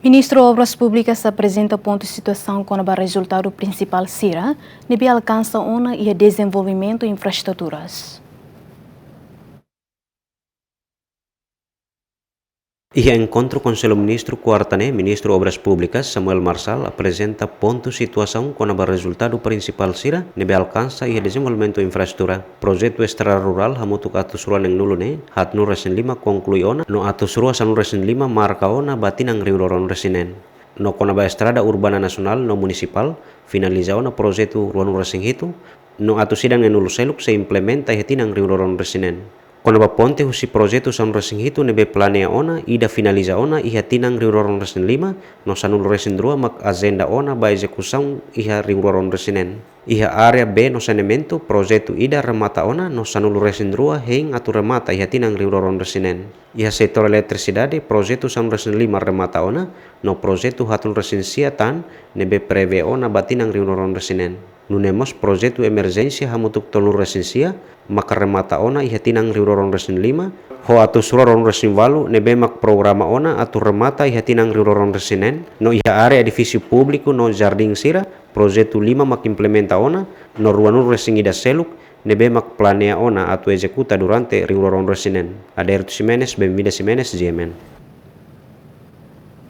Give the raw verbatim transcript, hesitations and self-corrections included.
Ministru Obras Públikas aprezenta pontu situasaun kona-ba rezultadu prinsipál sira ne'ebé alkansa ona iha dezenvolvimentu infraestruturas. Iha enkontru Konsellu Ministru kuarta ne'e, Ministru Obras Públikas, Samuel Marçal, aprezenta pontu situasaun kona-ba rezultadu prinsipál sira ne'ebé alkansa iha dezenvolvimentu infraestrutura. Projetu estrada rurál hamutuk atus rua neen-nulu ne'e, haat-nulu resin lima konklui ona, no atus rua sanulu resin lima marka ona ba tinan rihun rua ruanulu resin neen. No kona-ba estrada urbana nasionál no munisipál, finaliza ona projetu rua-nulu resin hitu, no atus ida neen-nulu seluk sei implementa iha tinan rihun rua ruanulu resin neen. Kona-ba ponte husi projetu sanulu resin hitu ne'ebé planeia ona, ida finaliza ona iha tinan rihun rua ruanulu resin lima, no sanulu resin rua mak ajenda ona ba ezekusaun iha rihun rua ruanulu resin neen. Iha área bee no saneamentu, projetu ida remata ona, no sanulu resin rua hein atu remata iha tinan rihun rua ruanulu resin neen. Iha setór eletrisidade, projetu sanulu resin lima remata ona, no projetu haat-nulu resin sia tan ne'ebé prevee ona ba tinan rihun rua ruanulu resin neen. Nune'e mós projetu emerjénsia hamutuk tolunulu resin sia maka remata ona iha tinan rihun rua ruanulu resin lima, ho atus rua ruanulu resin ualu ne'ebé mak programa ona atu remata iha tinan rihun rua ruanulu resin neen, no iha área edifísiu públiku no jardín sira, projetu lima mak implementa ona, no rua-nulu resin ida seluk ne'ebé mak planeia ona atu ezekuta durante rihun rua ruanulu resin neen. Adérito Ximenes, Benvinda Ximenes, G M N.